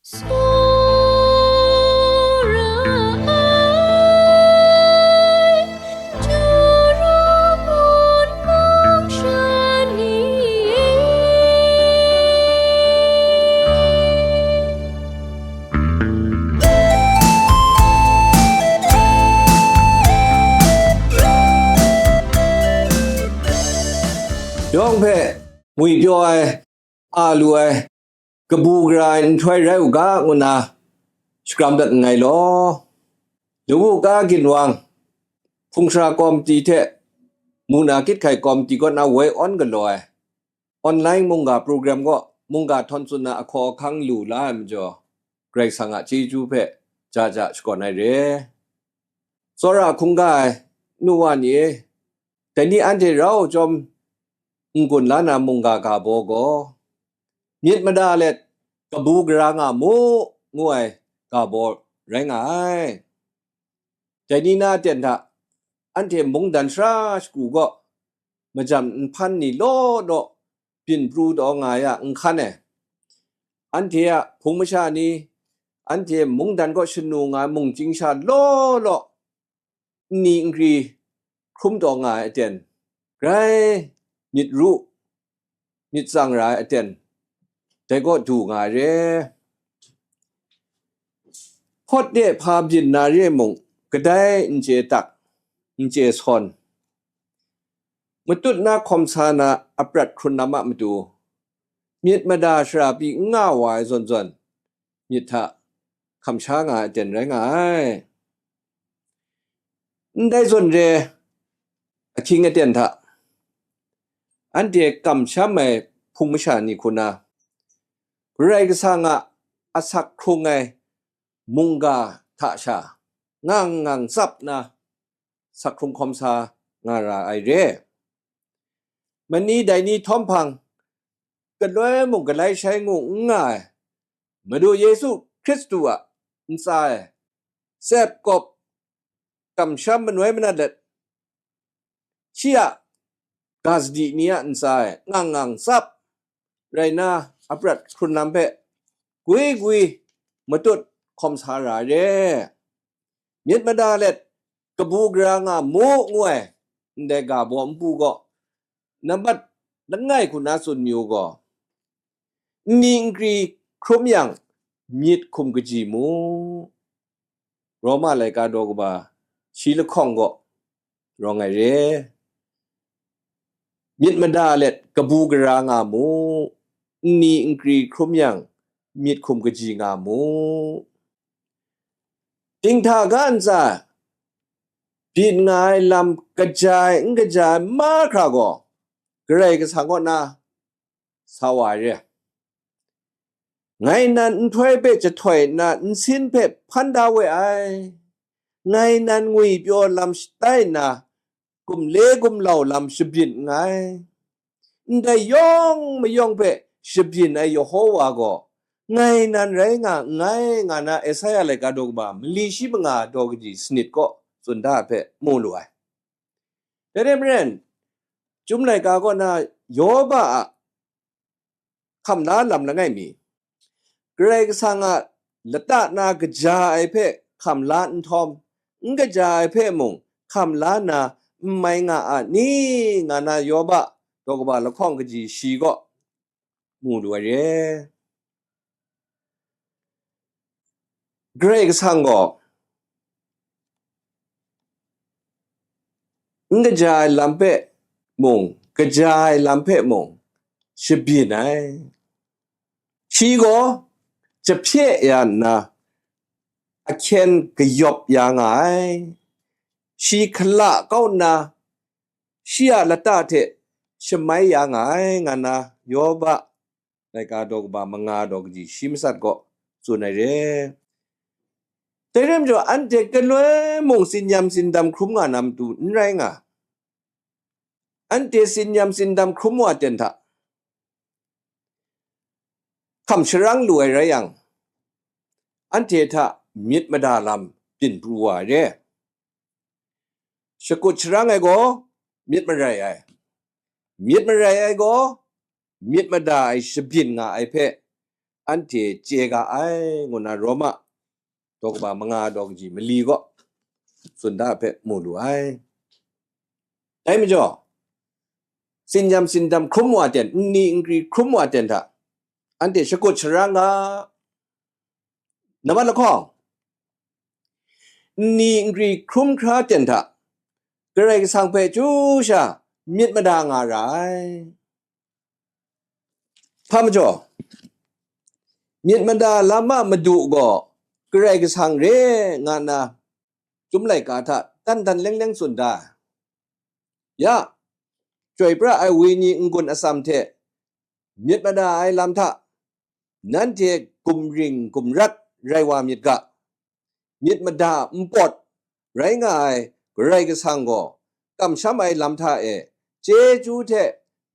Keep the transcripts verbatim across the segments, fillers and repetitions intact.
Tsawra ai, Juru ngun mung sha ni e. Yawng hpe ngwipyaw ai, a lu ai, kabu gara ai nhtoi rai u ga, ngu nna shakram dat nngai law. Lawu ka ginwang, hpung sara kawmti hte muna kyit hkai kawmti kaw na woi awn galaw ai online mungga program kaw mungga htawn tsun na ahkaw ahkang lu la ai majaw, Karai Kasang a chyeju hpe ja ja shakawn ai re. Tsawra hkungga ai nu wa ni e, dai ni anhte rau chyawm n-gun la na mungga ga baw gaw, myit mada let kabu gara nga mu, ngu ai ga baw rai nga ai. Dai ni na aten hta, anhte mungdan sara shagu gaw, majam nhpan ni law law byin pru taw nga ai a n hkan ai. Anhte a hpung masha ni, anhte mungdan kaw shanu nga ai mung chying sha law law, nni nkri hkrum taw nga ai aten, grai myit ru, myit tsang ra ai aten, dai kaw du nga ai re. Hpawt de hpa byin na re mung, kadai n chye tak, n chye sawn, matut na hkawm sa na aprat hkrun lam a matu, myit mada shara pyi n nga wa ai zawn zawn, myit hta hkam sha nga ai aten rai nga ai. Ndai zawn re ahkying aten hta, anhte kamsham ai hpung masha ni hku na, Karai Kasang a asak hkrung ai mungga hta sha ngang ngang tsap na sak hkrung hkawm sa nga ra ai re. Mani dai ni htawm hpang, galoi mung galai shai ngu n nga ai, Madu Yesu Hkristu a ntsa e tsep kawp kamsham manoi manat let, shi a ga sadi ni a ntsa e ngang ngang tsap rai na, aprat hkrun lam hpe gwi gwi matut hkawm sa ra ai re. Myit mada let kabu gara nga mu, ngu ai ndai ga baw npu gaw, nambat langai hku na tsun yu gaw, nni nkri hkrum yang, myit hkum kaji mu. Roma laika daw kaba shi lahkawng gaw rawng ai re. Myit mada let kabu gara nga mu, nni nkri hkrum yang, myit hkum kaji nga mu. Dinghta ga ntsa byin nga ai lam kaja ai n kaja ai mahkra gaw, Karai Kasang kaw na sa wa ai re. Ngai nan nhtoi hpe jahtoi nna nsin hpe hpan da we ai. Ngai nan ngwipyaw lam shatai nna, gumle gumlau lam shabyin nngai. Ndai yawng mayawng hpe shabyin ai Yehowa gaw ngai nan rai nga nngai, nga na Esaia laika daw kaba mali shi manga daw kaji sanit kaw tsun da hpe mu lu ai. Dai rai maren, Chyum laika kaw na Yoba a hkam la lam langai mi, Karai Kasang a lata na kaja ai hpe hkam la nhtawm, n kaja ai hpe mung hkam la na n mai nga a ni, nga na Yoba daw kaba lahkawng kaji shi kaw mu lu ai re. Karai Kasang gaw n kaja ai lam hpe mung, kaja ai lam hpe mung shabyin ai. Shi gaw jahpye ya nna, ahkyen kayawp ya nga ai. Shi hkala kau nna, shi a lata hte shamai ya nga ai, nga na Yoba laika daw kaba manga daw kaji shi matsat kaw tsun ai re. Dai rai majaw, anhte galoi mung tsin-yam tsindam hkrum nga na matu n rai nga. Anhte tsin-yam tsindam hkrum wa ten hta, hkam sharang lu ai rai yang, anhte hta myit mada lam byin pru wa ai re. Shakut sharang ai gaw myit marai ai, myit marai ai gaw myit mada ai shabyin nga ai hpe, anhte chye ga ai, ngu na Roma daw kaba manga daw kaji mali gaw tsun da hpe mu lu ai. Dai majaw, sinyam sindam hkrum wa ten, nni nkri hkrum wa ten hta, anhte shakut sharang ga, nambat lahkawng, nni nkri hkrum hkra ten hta, Karai Kasang hpe chyu sha myit mada nga ra ai. Hpa majaw, myit mada lam a madu gaw Karai Kasang re nga na, Chyum laika hta dan dan leng leng tsun da. Ya, chyoi pra ai wenyi n-gun atsam hte myit mada ai lam hta, nanhte gumring gumrat rai wa myit ga, myit mada npawt rai nga ai Karai Kasang gaw kamsham ai lam hta e chyeju hte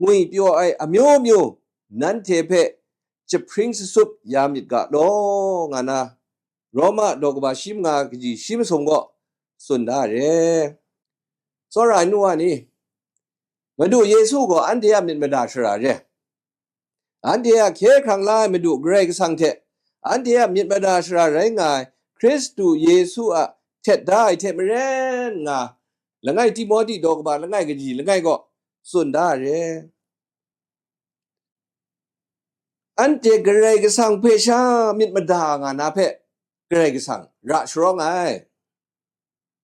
ngwipyaw ai amyu myu nanhte hpe jahpring sasup ya myit ga law, nga na Roma daw kaba shi manga kaji shi masum gaw tsun da re. Tsawra ai nu wa ni, Madu Yesu gaw anhte a myit mada shara re. Anhte a hkye hkrang la ai Madu Karai Kasang hte anhte a myit mada shara rai nga ai Hkristu Yesu a htet da ai hte maren nga, langai Timote daw kaba langai kaji langai gaw tsun da re. Anhte Karai Kasang hpe sha myit mada nga na hpe Karai Kasang ra sharawng ai.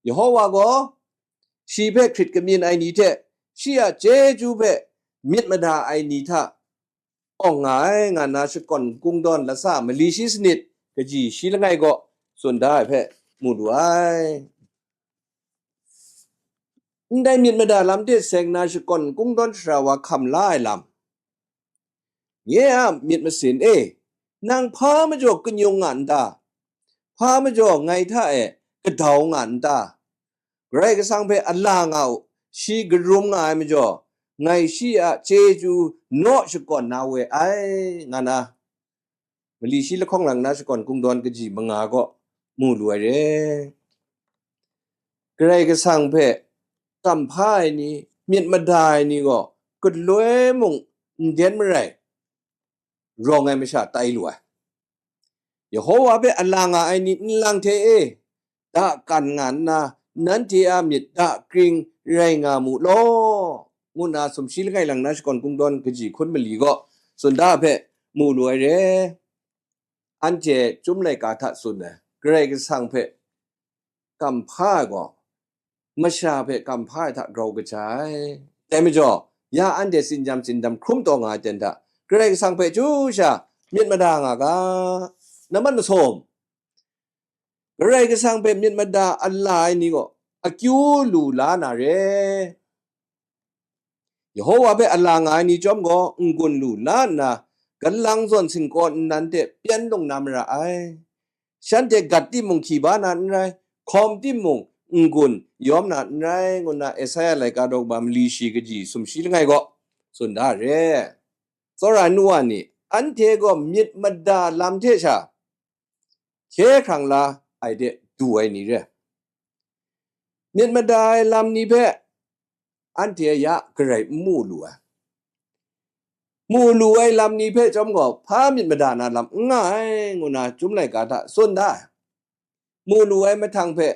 Yehowa gaw shi hpe hkrit kamyin ai ni hte shi a chyeju hpe myit mada ai ni hta awng nga ai, nga na shakawn kungdawn lasa mali shi sanit kaji shi langai gaw tsun da ai hpe mu lu ai. Ndai myit mada lam hte seng na shakawn kungdawn sara wa hkam la ai lam, nye a myit masin e, nang hpa majaw kanyung nga n ta? Hpa majaw ngai hta e kadau nga n ta? Karai Kasang hpe a la nga u, shi karum nga ai majaw, ngai shi a chyeju naw shakawn na we ai, nga na, mali shi lahkawng lang na shakawn kungdawn kaji manga gaw mu lu ai re. Karai Kasang hpe kamhpa ai ni, myit mada ai ni gaw galoi mung nden marai rawng ai masha tai lu ai. Yehowa hpe a la nga ai ni nlang hte e, da kan nga nna, nanhte a myit da kring rai nga mu law, ngu nna sumshi langai lang na shakawn kungdawn kaji hkun mali gaw tsun da hpe mu lu ai re. Anhte Chyum laika hta tsun ai Karai Kasang hpe kamhpa ai gaw, masha hpe kamhpa ai hta grau kaja ai. Dai majaw, ya anhte tsin-yam tsindam hkrum taw nga ai ten hta, Karai Kasang hpe chyu sha myit mada nga ga. Nambat masum, Karai Kasang hpe myit mada a la ai ni gaw akyu lu la na re. Yehowa hpe a la nga ai ni chyawm gaw n-gun lu la nna, galang zawn singkaw nnan hte pyan lung na mara ai. Shanhte gat timung hkyi ba na n rai, hkawm timung n-gun yawm na n rai, ngu nna Esaia laika daw kaba mali shi kaji sumshi langai gaw tsun da re. Tsawra ai nu wa ni, anhte gaw myit mada lam hte sha hkye hkrang la ai de du ai ni re. Myit mada ai lam ni hpe anhte ya garai n mu lu ai. Mu lu ai lam ni hpe chyawm gaw, hpa myit mada na lam n nga ai, ngu na Chyum laika hta tsun da ai. Mu lu ai mahtang hpe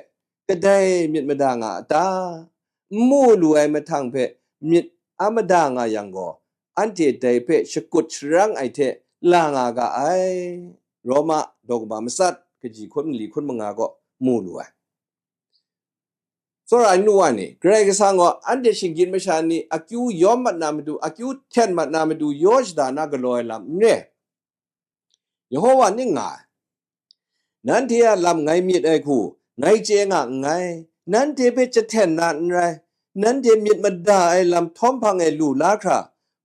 kadai myit mada nga a ta? N mu lu ai mahtang hpe myit a mada nga yang gaw, anhte dai hpe shakut sharang ai hte la nga ga ai. Roma daw kaba matsat kaji hkun mali hkun manga gaw mu lu ai. Tsawra ai nu wa ni, Karai Kasang gaw anhte shinggyim masha ni akyu yawm mat na matu, akyu hten mat na matu yaw shada na galaw ai lam n re. Yehowa ning nga ai. Nanhte a lam ngai myit ai hku ngai chye nga nngai, nanhte hpe jahten na n rai, nanhte myit mada ai lam htawm hpang e lu la hkra,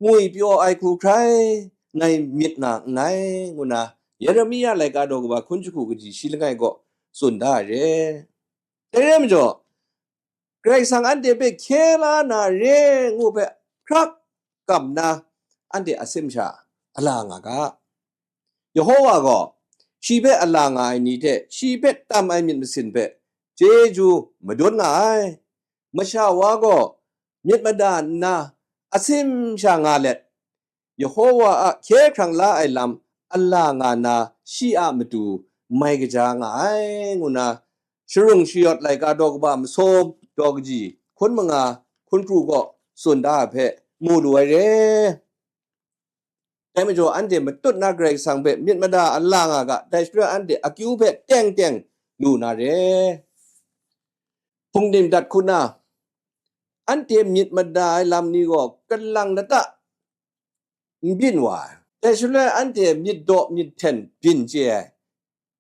ngwipyaw ai hku hkrai ngai myit nga nngai, ngu na Yeremia laika daw kaba hkun jahku kaji shi langai gaw tsun da ai re. Dai re majaw, Karai Kasang anhte hpe hkye la na re ngu hpe hkrak kam na, anhte asim sha a la nga ga. Yehowa gaw shi hpe a la nga ai ni hte shi hpe tam ai myit masin hpe chyeju madun nga ai. Masha wa gaw myit mada nna asim sha nga let, Yehowa a hkye hkrang la ai lam a la nga na shi a matu mai kaja nga ai, ngu na sharung shayawt laika daw kaba masum daw kaji hkun manga hkun pru kaw tsun da ai hpe mu lu ai re. Dai majaw, anhte matut na Karai Kasang hpe myit mada a la nga ga, dai shaloi anhte akyu hpe teng teng lu na re. Hpungdim dat hku na, anhte myit mada ai lam ni gaw kalang lata n byin wa ai. Dai shaloi anhte myit daw myit hten byin chye ai.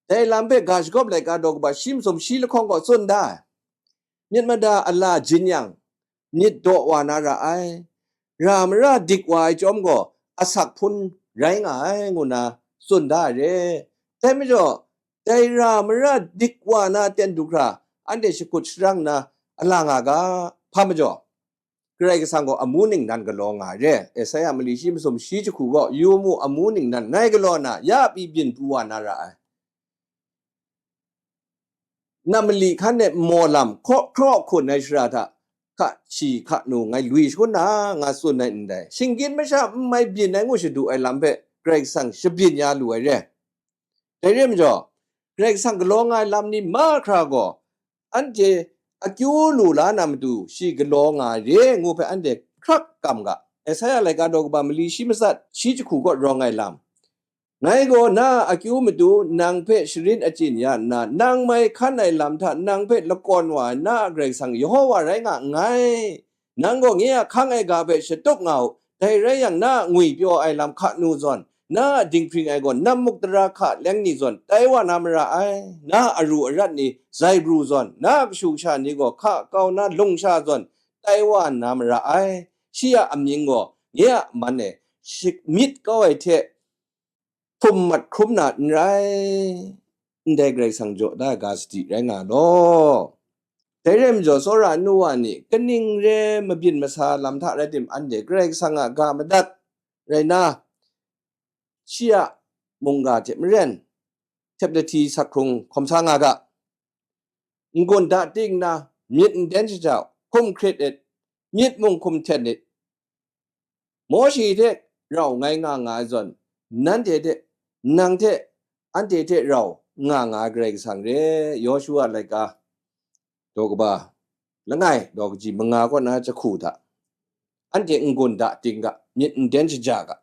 Dai lam hpe ga shagawp laika daw kaba shi masum shi lahkawng gaw tsun da ai. Myit mada a la jin yang, myit daw wa na ra ai, ra mara dik wa ai chyawm gaw, asak hpun rai nga ai, ngu na tsun da ai re. Dai majaw, dai ra mara dik wa na ten du hkra, anhte shakut sharang nna a la nga ga, hpa majaw, Karai Kasang gaw amu ningnan galaw nga ai re. Esaia mali shi masum shi jahku gaw, yu mu, amu ningnan ngai galaw na, ya pyi byin pru wa na ra ai. Nam mali hkan e nmaw lam hkraw hkraw hkun ai shara hta, hka shi hka nu ngai lui shangun na, nga tsun ai ndai. Shinggyim masha n mai byin ai ngu shadu ai lam hpe Karai Kasang shabyin ya lu ai re. Dai re majaw, Karai Kasang galaw nga ai lam ni mahkra gaw, anhte akyu lu la na matu shi galaw nga ai re ngu hpe anhte hkrak kam ga. Esaia laika daw kaba mali shi matsat shi jahku kaw rawng ai lam. Ngai gaw na a akyu matu nang hpe sharin achyin ya nna, nang mai hkan ai lam hta nang hpe lakawn wa ai na a Karai Kasang Yehowa rai nga nngai. Nang gaw nye a hkang ai ga hpe shatup nga u, dai rai yang, na a ngwipyaw ai lam hka nu zawn, na a dinghpring ai gaw nam muk tara hka leng ni zawn tai wa na mara ai, na a aru arat ni zai bru zawn, na a kashu kasha ni gaw hka kau na lungsha zawn tai wa na mara ai. Shi a amying gaw nye a man e shi myit kau ai hte hpum mat hkrum na n rai, ndai Karai Kasang jaw da ai ga sadi rai nga law. Dai rai majaw, tsawra nu wa ni, kaning re mabyin masa lam hta rai tim, anhte Karai Kasang a ga madat rai na, shi a mungga hte maren, tep lahti sak hkrung hkawm sa nga ga. N-gun da ting nna, myit n den shaja, hkum hkrit it, myit mung hkum hten it. Mawshe hte rau ngai nga nga ai zawn, nanhte hte, nang hte, anhte hte rau nga nga ai Karai Kasang re. Yawshu a laika daw kaba langai, daw kaji manga kaw na jahku hta, anhte n-gun da ting ga, myit n den shaja ga.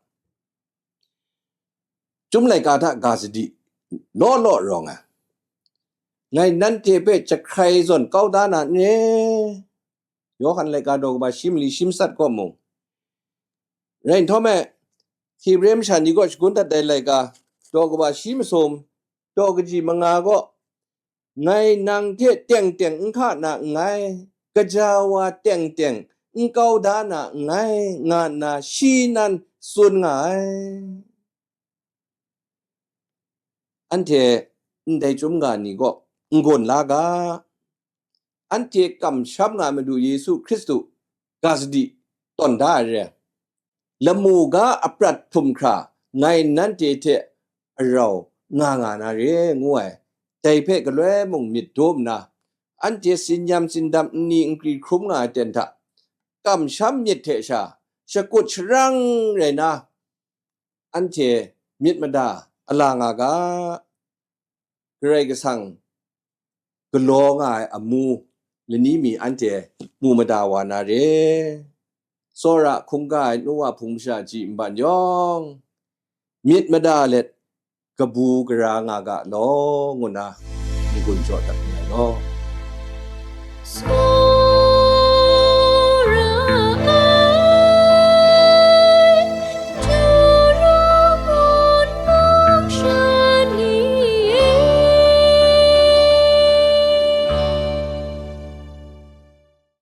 Chyum laika hta ga sadi law law rawng ai. Ngai nanhte hpe jahkrai zawn kau da na n re? Yawhan laika daw kaba shi mali shi matsat kaw mung, rai nhtawm e, Hebre masha ni kaw shagun dat ai laika daw kaba shi masum, daw kaji manga kaw, ngai nang hte teng teng n hka na nngai, gaja wa teng teng n kau da na nngai, nga nna shi nan tsun nga ai. Anhte ndai chyum ga ni kaw n-gun la ga, anhte kamsham nga ai Madu Yesu Hkristu ga sadi tawn da ai re. Lamu ga aprat htum hkra ngai nanhte hte arau nga nga na re, ngu ai. Dai hpe galoi mung myit dum nna, anhte tsin-yam tsindam nni nkri hkrum nga ai ten hta, kamsham myit hte sha shakut sharang rai na, anhte myit mada a la nga ga, Karai Kasang galaw nga ai amu lani mi anhte mu mada wa na re. Tsawra hkungga ai nu wa hpung masha ji nban yawng, myit mada let kabu gara nga ga law, ngu na n-gun jaw dat nngai law.